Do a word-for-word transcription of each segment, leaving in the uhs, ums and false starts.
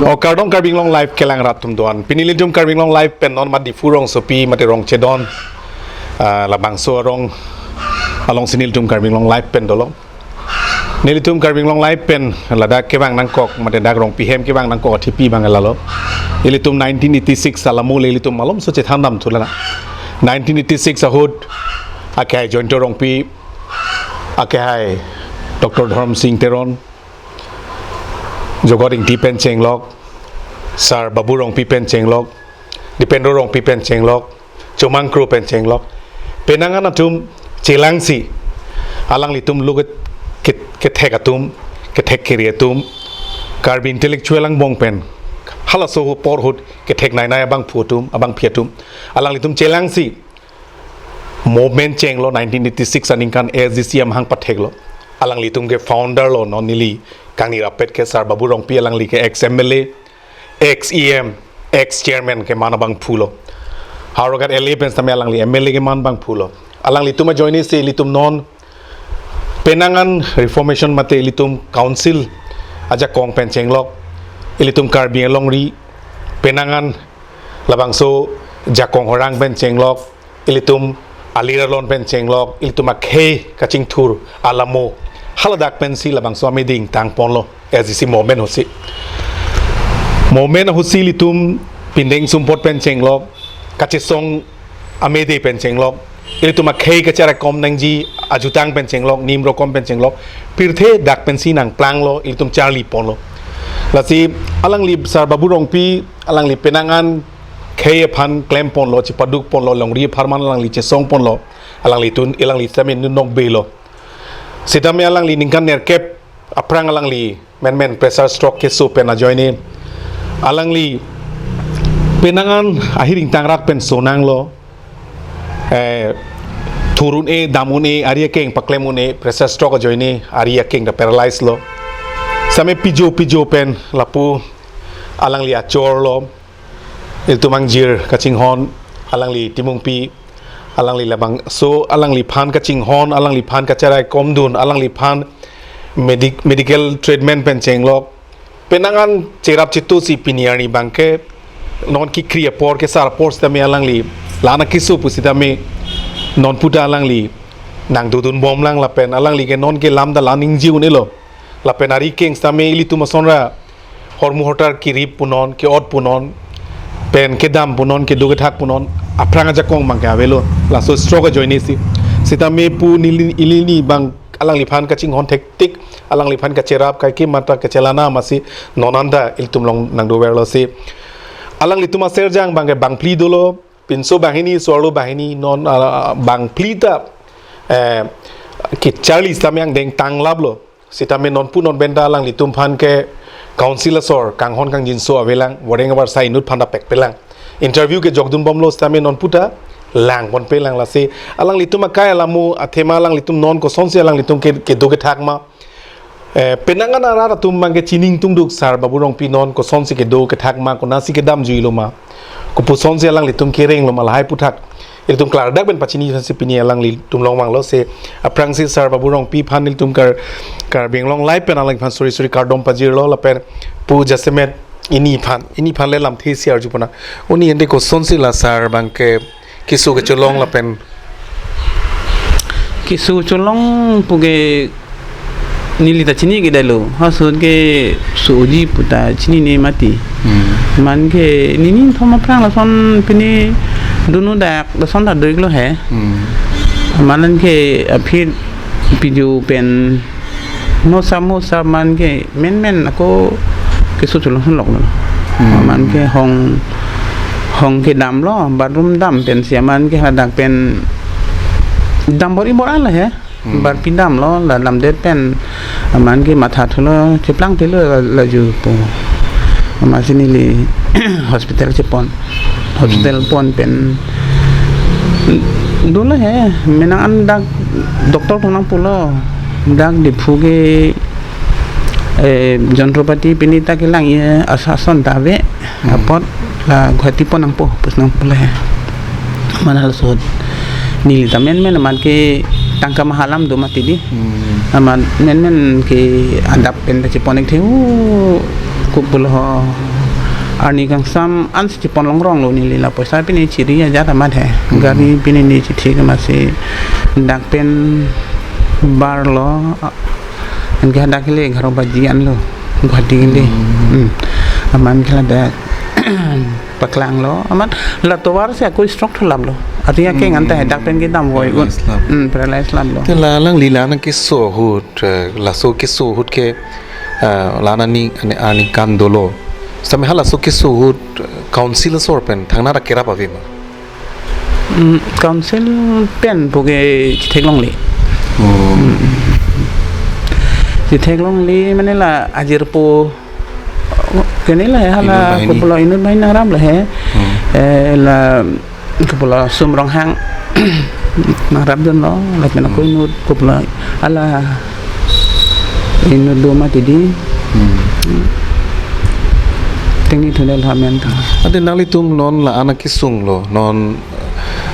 O kardom Karbi Anglong Live kelang rat atum doan. Pini ilitum Karbi Anglong Live pen non mate Diphu rongsopi mate rongchedon, ah, labangso arong alongsi nelitum Karbi Anglong Live pen dolo. Nelitum Karbi Anglong Live pen ladak kevang nangkok mate dak Rongpi hem kevang nangkok athipi abang lalo. Ilitum nineteen eighty-six alamo le ilitum malomso chethan damthu lana. Nineteen eighty-six ahut akehai Jayanta Rongpi, akehai Doctor Dhorom Sing Teron, Jogot Ingti pen chenglok, Sar Babu Rongpi pen chenglok, Dipendra Rongpi pen chenglok, Chomang Kro pen chenglok, penang an atum chelangsi alanglitum lo ke, ke, kethek atum, kethek kere atum, Karbi intellectual angbong pen halaso ahut porhut kethek nainai abangphu atum, abangpi atum, alanglitum chelangsi movement chenglo, nineteen eighty-six aningkan A S D C amahang patheklo. Alanglitum ke founder lo, non neli kangni rapet ke Sar Babu Rongpi, alangli ke ex M L A, ex E M, ex chairman keman abangphu lo. Howraghat L A pen setame alangli M L A keman abangphu lo. Alanglitum ajoine si ilitum non penang an reformation mate ilitum council ajakong pen chenglok, ilitum Karbi Anglong ri penang an labangso jakong horang pen chenglok, ilitum alir alon pen chenglok, ilitum akhei kachingthur alamo, haladak pensi labangso ameding tangponlo A S D C movement ahutsi. Movement ahutsi ilitum pindeng sumpot pen chenglok, kachesong amede pen chenglok, ilitum akhei kacherekom nangji ajutang pen chenglok, nim rokom pen chenglok, pirthe dak pensi nangplanglo, ilitum charliponlo. Lasi alangli Sar Babu Rongpi, alangli penang an khei aphan klemponlo, chepadukponlo, longri apharman alangli chesongponlo, alanglitum, alangli setame nunok belo. Setame alangli ningkan nerkep aphrang alangli menmen pressure stroke keso pen ajoine alangli penang an ahir ingtangrak pen sonanglo, eh, thur un-e, dam un-e, ari akeng paklem un-e, pressure stroke ajoine ari akeng ta paralyze lo. Setame pijo pijo pen lapu alangli achorlo, ilitum angjir kachinghon, alangli timungpi, alangli labangso alangliphan kachinghon, alangliphan kacheraikomdun, alangliphan medic-, medical treatment pen chenglok. Penang an cherap chetusi pini arni abangke non kekri apor kesar apor setame alangli la-an akeso pusitame non puta alangli nangdodunbomlang lapen alangli ke non ke lam ta la-an ningje un-elo. Lapen ari akeng setame ilitum asonra hormu hortar kerip punon, ke-ot punon, pen kedam punon, kedo kethak punon, aphrang ajakong abangke avelo, laso stroke ajoine si. Setame pu neli, ili ni abang alangliphan kachinghon thektik, alangliphan kacherap kaike mata kachelang amatsi non anta ilitum along nangdoverlo si. Alanglitum aserjang abangke bangphli dolo, pinso banghini, so-arlo banghini, non, ah, bangphli ta, eh, kecharli setame angdeng tanglaplo. Setame non pu non pen ta alanglitum aphan ke council asor kanghon kangjinso avelang, voreng avarsai inut aphan ta pekpelang. Interview kejokdunbomlo setame non puta langponpelang, lasi alanglitum akai alamo athema alanglitum non kosonsi alanglitum ke, kedo kethak ma. Eh, penang an arat atum abangke chiningtungduk Sar Babu Rongpi non kosonsi kedo kethak ma, konatsi kedamjuilo ma, kopusonsi alanglitum kerenglo ma, lahai aputhak ilitum klardak pen pachini si pini alanglitum along vanglo si. Aphrangsi Sar Babu Rongpi aphan ilitum Kar-, Karbi Anglong Live pen alangliphan suri suri kardom pajirlo lapen pu jasemet ini aphan, ini aphan le lamthe si arjupona. Uni ente kosonsi la sar abangke keso kecholong lapen keso kecholong puke Neli ta chini kedai lo. Halaso ahut ke Soji pu ta chinine mati. Hmm. Amat ke neli ningthom aphrang lason pini dunu dak lason ta do-iklo he. Hmm. Amat ke aphi pijo pen mosa mosa amat ke menmen ako keso cholong lok lo. Hmm. Amat ke hong, hong kedamlo, bathroom dam pensi amat ke hadak pen dam bor-i bor-an lo he. Hmm. Barpi damlo, la damdet pen amat ke matha thulo, cheplang thulo la, la ju pu. Amatsi neli hospital chepon. Hospital Hmm. pon pen dolo he, menang an dak doctor atum nangpulo. Dak Diphu ke, eh, jontropati pini ta kelang-i ason ta ave. Hmm. Apot la Guwahati pon nangpo, pus nangpo le. Amat halaso ahut neli ta menmen amat ke tangka mahalam do mati di. Hmm. Amat menmen ke adap pen ta chepon-ik the, u, kopulo ho. Arni kangsam ansi chepon longrong lo neli, la poisa pini chiri ajat amat he. Hmm. Gari pini neli chithi ke masi dak pen barlo. Anke hadak le egharo baji an lo, Guwahati le. Hmm. Hmm. Amat ke ladak paklanglo. Amat la tovar si ako stroke thulam lo. Ati ya ke ngan ta Hmm. hadak pen kedam voi un. Paralyze lap. Hmm, paralyze lap lo. Te la alangli la nangkeso ahut, eh, laso keso ahut ke, eh, la nani, ani, ani kan dolo. Sami halaso keso ahut, eh, council asor pen thangnat akerap ave ma? Mm, council pen pu ke chethek longle. Oh. Mm. Chethek longle mane la ajirpo ke ne la hala Inut banghini. Kopulo inut banghini nangrap le he. Hmm. Eh, la kopulo Sum Ronghang nangrap dunlo, lapen ako Hmm. inut kopulo hala inut do mati di. Hmm. Tengni thunel hamen ta. Ante nanglitum non la-an akesung lo, non,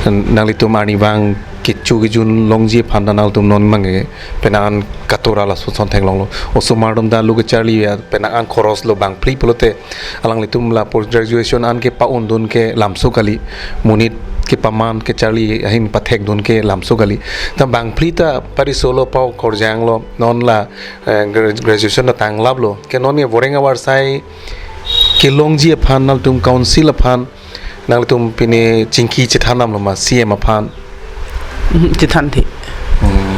eh, nanglitum arnivang kecho kejun longji aphan ta nanglitum non abang ke penang an katora lason son theklonglo. Osomar atum ta lo kecharli ya penang an khoros lo bangphli pulote alanglitum la post graduation an kepa-un dun ke lamso kali, monit kepaman kecharli ahin pathek dun ke lamso kali. Ta bangphli ta parisolo pao korjang lo non la, eh, gra-, graduation ta tanglap lo. Ke non ye voreng avarsai kelongji aphan nanglitum council aphan nanglitum pine chingki chethan damlo ma C M aphan? Mhm, chethan the. Hmm.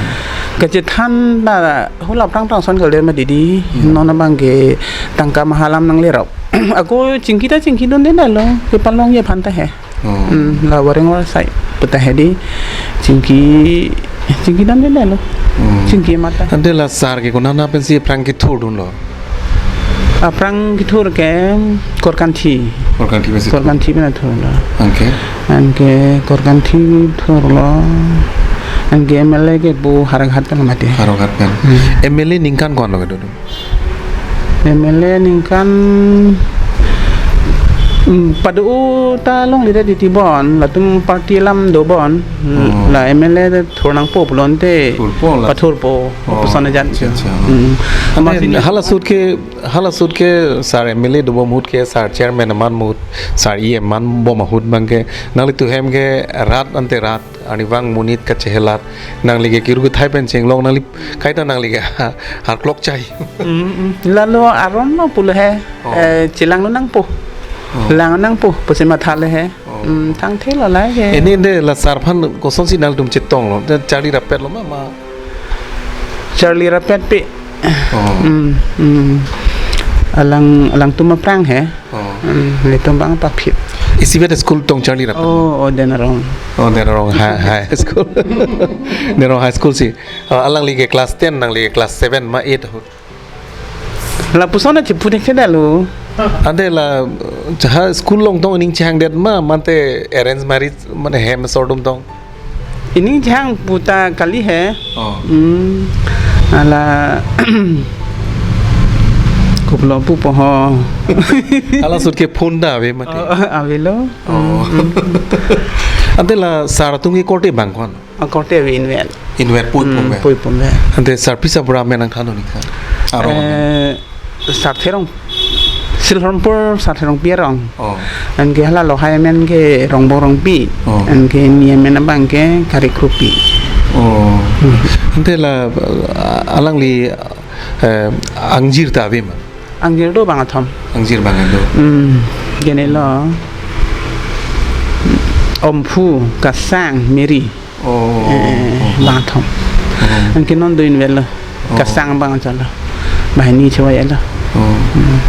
Kachethan ta hula prang prang son kali ma didi. Hmm. Non abang ke tangka mahalam nanglerok. Ako chingki ta chingki dun den lo. Kepalongji aphan ta he. Hmm. Hmm, la voreng avarsai pu ta he di. Chingki, chingki dam den lo. Hmm. Chingki mata. Ante la sar ke konat pensi aphrang kethur dunlo? Aphrang kethur ke Korkanthi. Korkanthi pensi. Korkanthi pen thurlo. Anke? Anke Korkanthi thurlo. Anke M L A ke pu Howraghat pen mati. Howraghat pen. Hmm. M L A ningkan ko-an lo kedo? M L A ningkan, mm, pado ta longle titi bon, latum party alam do bon, Oh. la M L A thur nangpo pulote Thurpo la. Pathurpo, Oh, puson ajat. Acha, acha. Hmm. Ante Masi ni- halaso ahut ke, halaso ahut ke sar M L A dobom ahut ke, sar chairman aman ahut, sar E M man bom ahut abang ke, nanglitum hem ke rat ante rat, arnivang monit kachehelat, nangli ke kiru kethai pen chenglong, nangli kaita nangli ke harklok chai. Mm, mm. Lalo aron lo pulo he, Oh. eh, chelang lo nangpo. Oh. Lang nangpo, pusi matha le he. Oh. Mm, thangthe lo lai ke. Ini de la sar aphan kosonsi nanglitum chetonglo, de charli rapet lo ma, ma? Charli rapet pe. Oh. Mm, mm. Alang, alangtum aphrang he. Oh. Mm, netum abang paphit. Isivet school tong charli rapet? Oh, oh, Denarong. Oh, Denarong High, High School. Denarong High School si. Oh, alangli ke class ten, nangli ke class seven ma eight ahut? Lapuson ta chepu thekthedetlo. Ante la, ha school along tong ining chehangdet ma, mate arrange marriage, mane hem asor atum tong? Ining chehang pu ta kali he. Oh. Hmm. Hala kopulo pupo ho. Halaso ahut ke phone ta ave mati. Oh, avelo. Oh. Hmm, hmm. Ante la sar atum ke korte abang ko-an? Ah, korte ave inutvet. Inutvet pu Hmm, pu pu pu. Ante sar pisa bura amen nangthan dun-ik tha? Arong amen. Eh, Sarthe Rong, Silhorpur Sarthe Rongpi arong. Oh. Anke hala lohai amen ke Rongbong Rongpi. Oh. Anke ni amen abang ke Kari Kropi. Oh. Hmm. Ante la, uh, alangli, uh, eh, angjir ta ave ma? Angjir do bang athom. Angjir bang do. Hmm, gene lo. Omphu, Kasang, Meri. Oh, Eh, oh, oh. bang athom. Oh. Anke non do-in avelo. Oh. Kasang bang chalo. Banghini chewai lo. Oh. Hmm.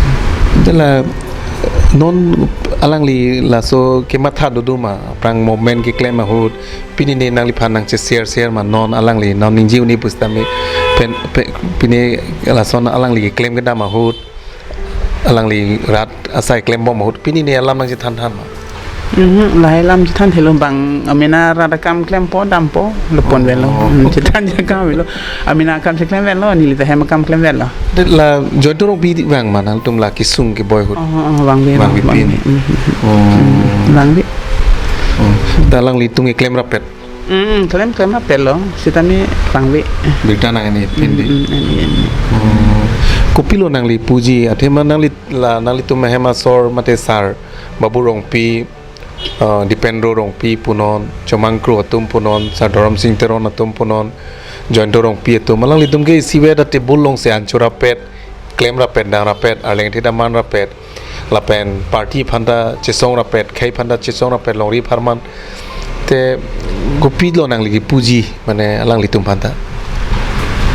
Ante la non alangli laso kematha do do ma, aphrang movement keklem ahut, pini ne nangliphan nangche-share share ma, non alangli non ningje un-e pusitame pen, pe, pini lason alangli keklem kedam ahut, alangli rat asai klembom ahut, pini ne alam nangchethan than ma? Mhm, lahai alam chethan thelo bang, amena rat akam klempo dampo, lapu-an avelo. Oh. Hmm, chethan jakam avelo. Amena akam cheklem avelo, neli ta hem akam klem avelo. De la Joyto Rongpi vang ma nangtum la kesung keboi ahut? Oh, oh, vangve, Vangve vang, pin. vangve. Hmm. Oh. Hmm, vangve. Oh. Ta alanglitum keklem rapet? Hmm, klem, klem rapet lo, sitame vangve. Birta nang-en-e pin di. Hmm, hmm, en-e, en-e. Oh. Kopilo nangli puji, athema nangli la, nanglitum ahem asor mate sar Babu Rongpi, uh, Dipendro Rongpi punon, Chomang Kro atum punon, sar Dhorom Sing Teron atum punon, Joyto Rongpi atum, alanglitum ke isivet a-table along si an cho rapet, klem rapet, dang rapet, arleng theda man rapet, lapen party aphan ta chesong rapet, khei aphan ta chesong rapet, longri apharman. Te kopilo nangli kepuji, mane alanglitum aphan ta?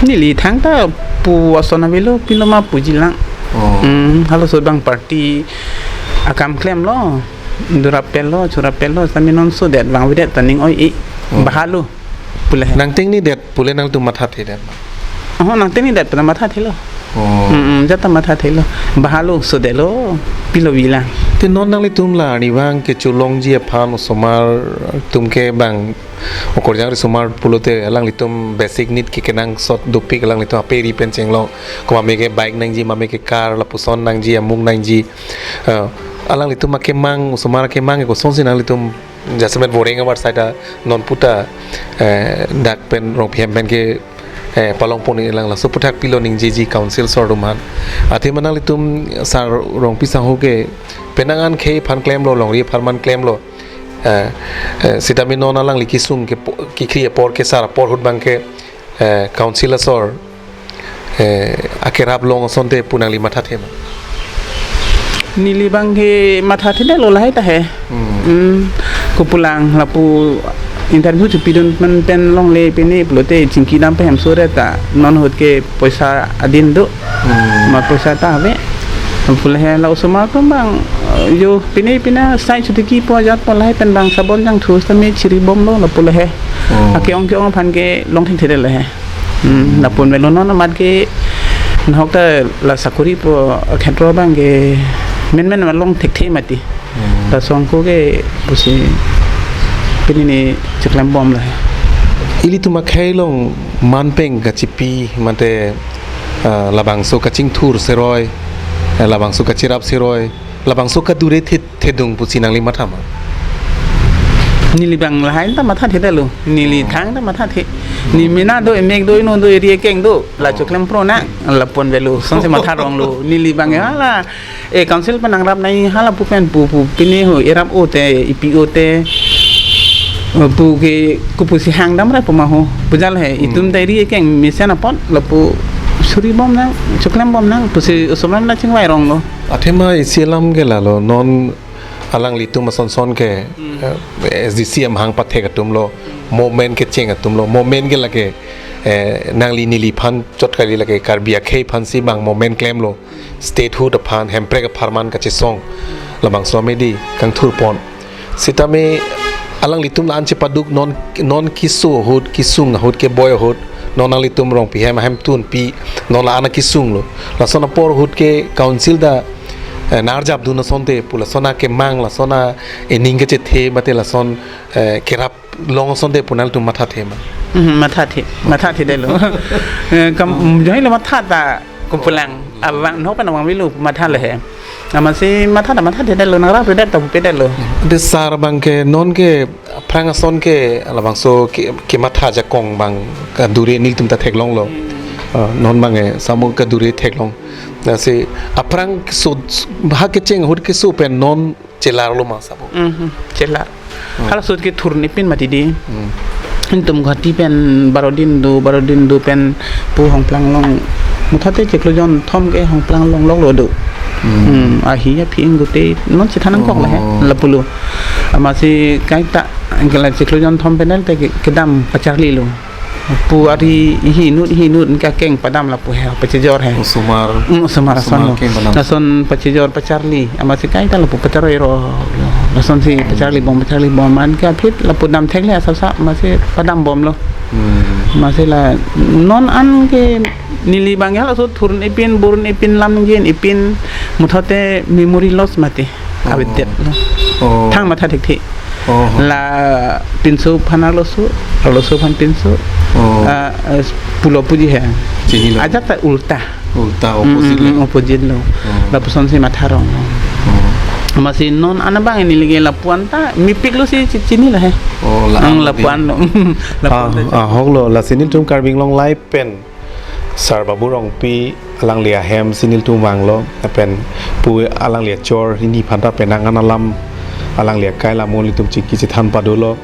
Neli thangta pu ason avelo, pilo ma puji lang. Oh. Hmm, halaso bang party akam klemlo, do rapetlo, cho rapetlo, sitame non sodet vangvedet ta ning oi-e. Oh. Bahalo. Pule he. Nangtengnedet pule nangtum mathathedet? Oh, nangtengnedet pule mathathelo. Oh. Mm, mm, jata mathathelo. Bahalo sodetlo, pilo vi lang. Te non nanglitum la arnivang kecholongji aphan osomar atum ke bang okorjang ri osomar pulote alanglitum basic need ke kenangsot dopik alanglitum ape ri pen chenglong. Ko mame ke bike nangji, mame ke car, lapuson nangji, amung nangji. Eh, alanglitum akemang, osomar akemang ke kosonsi nanglitum jasemet Voreng abar side a non puta, eh, dak pen Rongpi hem pen ke, eh, palongpon-ik lang laso aputhak pilo ningjeji council asor atum aphan. Athema nanglitum sar Rongpi sangho ke penang an khei aphan klemlo, longri apharman klemlo. Eh, eh, sitame non alangli kesung ke po-, kekhri apor ke sar apor ahut bang ke, eh, council asor, eh, akerap long asonte pu nangli mathathe ma? Neli bang ke mathathedetlo lahai ta he. Hmm. Hmm. Kopulang lapu interview chepidun pen, pen longle pine pulote chingki dam pen hemso re ta non ahut ke poisa adin do. Hmm. Ma poisa ta ave. Pule he la osomar atum bang, eh, jo pine pine sai chotiki po ajat po lahai pen bang sabon jangthu sitame chiribomlo lapu le he. Oh. Ake-ong ke-ong aphan ke long thekthedetlo he. Hmm, lapu-an avelo non amat ke nahok ta la sakori po khetro bang ke menmen ma long thekthe mati. Hmm. Lason ko ke pusi pini ni cheklembomlo he. Ilitum akhei along manpeng kachipi mate, ah, labangso kachingthur seroi, eh, labangso kachirap seroi, labangso kadure the-, thedung pusi nangli matha ma? Neli bang lahai ta mathathedetlo. Neli thangta mathathe. Ne mena do, emek do, inut do, eri ekeng do, la choklem pro na, lapu-an avelo, sonsi matha ronglo. Neli bang hala, eh, council pen nangrap nangji hala pu pen pu, pu, pine ho, erap o te, ipi o te, eh, pu ke, kopusi hang dam ra pu ma ho. Pujal he, Hmm. itum ta eri ekeng mesen apot, lapu suri bom nang, choklem bom nang, pusi osomar na chingvai ronglo. Athema isi alam ke lalo, non alanglitum ason son ke, Hmm. eh, S D C amahang pathek atumlo, Hmm. movement kecheng atumlo, movement ke lake, eh, nangli neliphan chot kali lake Karbi akhei aphansi bang movement klemlo, statehood aphan, hemprek apharman kachesong, labangso amedi kangthurpon. Sitame alanglitum la-an chepaduk non, non keso ahut, kesung ahut, keboi ahut, non nanglitum Rongpi hem ahemtunpi, non la-an akesunglo. Lason apor ahut ke council ta, eh, narjapdun asonte pu lason akemang, lason a-ening kechethe mate lason, eh, kerap long asonte pu nangtum mathathe ma? Mhm, mathathe, mathathedetlo. Eh, kam, joilo matha ta kopulang, abang, nahok pen abang avelo matha le he. Amatsi matha ta mathathedetlo, nangrapledet ta pupedetlo. De sar bang ke, non ke, aphrang ason ke, labangso ke, kematha jakong bang, kadure nelitum ta theklonglo. Hmm. Ah, non bang e, samo kadure theklong. Lasi, aphrang keso, ha kecheng ahut keso pen non chelarlo ma sabo? Mhm, chelar. Hmm. Halaso ke thurnepin mati di. Hmm. Itum Guwahati pen baro din do, baro din do pen pu Hongplang along Muthot te chiklo jonthom ke Hongplang longlok lo do. Hmm. Hmm, ahi aphi ingute non chethan nangkok la he. Oh. Lapulo. Amatsi kaita, kala chiklo jonthom pen le te ke-, kedam pacharlilo. Pu ari ihi inut, ihi inut ke akeng padam lapu he, pachejor he. Osomar. Hmm, osomar ason lo. Osomar akeng padam. Lason pachejor pacharli. Amatsi kaita lapu pacharoi ro. Lasonsi pacharli bom, pacharli bom, anke aphi lapu dam thek le asapsa, amatsi padam bomlo. Hmm. Amatsi la non an ke neli abang ya laso thurun ipin, burun ipin, lam nangji ipin, muthot te memory loss mati. Oh. Avedetlo. Oh. Thang matha thekthe. Oh. Lapinso aphan arloso, arloso aphan pinso. Oh. Ah, ah, pulo puji he. Chinilo. Ajat ta ulta. Ulta, hmm, opposite, hmm, lo. Hmm, opposite lo. Oh. Lapusonsi matha rong. Oh. Amatsi non an abang neli ke lapu-an ta mepiklo si chi-, chinilo he. Oh, la-an. Hmm, lo lapu-an lo. Lapu-an ta. Ah, ah, hoklo, lasi nelitum Karbi Anglong Live pen Sir Babu Rongpi alangli ahem si nelitum vanglo, lapen pu alangli achor hini aphan ta penang an alam, alangli akai la mo nelitum chingki chethan padolo.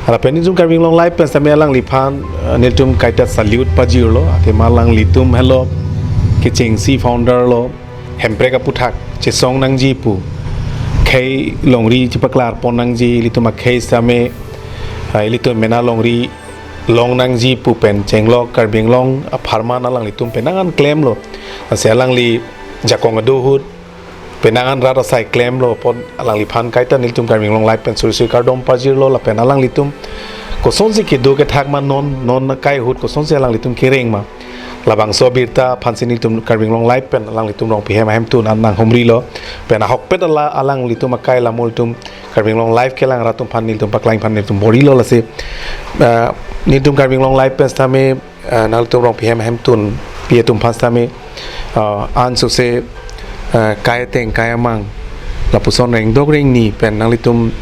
Lapen nelitum Karbi Anglong Live pen sitame alangliphan, eh, nelitum kaita salute pajirlo, athema alanglitum helo kechengsi founder lo, Hemprek aphuthak chesong nangji pu, khei longri chepaklar pon nangji, ilitum akhei sitame, eh, ilitum mena longri long nangji pu pen chenglok Karbi Anglong apharman alanglitum penang an klemlo. Lasi alangli jakong ado ahut penang an rat asai klemlo apot alangliphan kaita nelitum Karbi Anglong Live pen suri suri kardom pajirlo, lapen alanglitum kosonsi kedo kethak ma, non, non akai ahut kosonsi alanglitum kereng ma, labangso abirta aphansi nelitum Karbi Anglong Live pen alanglitum Rongpi hem ahemtun an nanghumrilo. Pen ahokpet ala alanglitum akai la mo nelitum Karbi Anglong Live kelang rat atum aphan nelitum paklang aphan nelitum borilo lasi. Eh, nelitum Karbi Anglong Live pen sitame, eh, nangtum Rongpi hem ahemtun pi atum aphan sitame, eh, ansose, eh, kai ateng kai amang lapuson rengdok rengni pen nanglitum,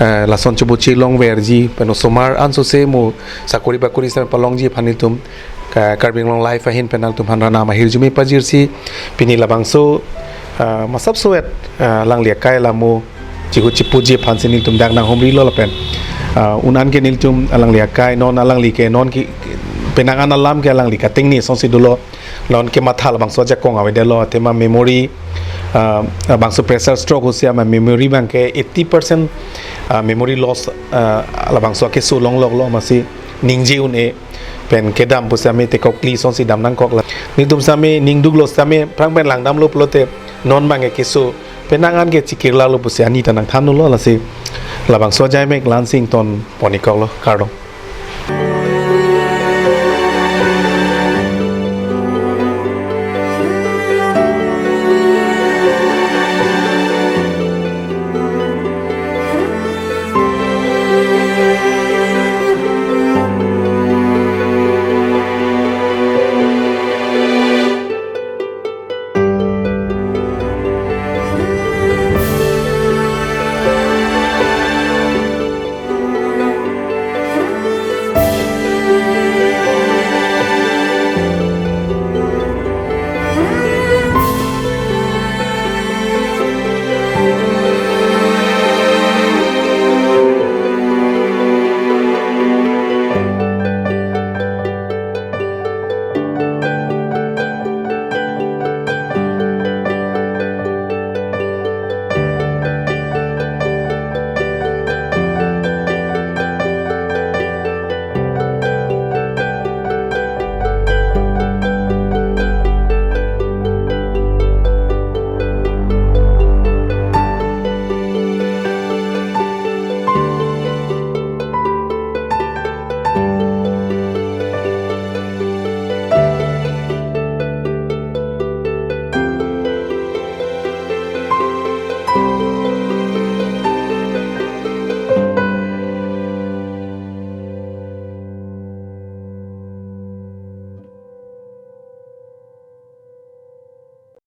eh, lason chubuchi longverji pen osomar ansose mo sakori bakori sitame palongji aphan nelitum Ka-, Karbi Anglong Live ahin pen nangtum aphan arnam ahirjume pajirsi pini labangso, ah, masapso et, ah, alangli akai la mo chihut chipuji aphansi nelitum dak nanghumrilo lapen, ah, un an ke nelitum alangli akai non alangli ke non ke penang an alam ke alangli kating ni asonsi dolo, non ke matha labangso ajakong avedetlo athema memory, ah, labangso pressure stroke ahutsi ama memory abang ke eighty percent, ah, memory loss, ah, labangso keso longloklo amatsi ningje un-e pen kedam pu sitame tekokli asonsi dam nangkok la. Nelitum sitame ningduklo sitame aphrang pen langdamlo pulote non abang ke keso penang an ke chikirlalo pusi ani ta nangthanlo lasi labangso ajaimek la-ansi ington pon-ikoklo, kardom.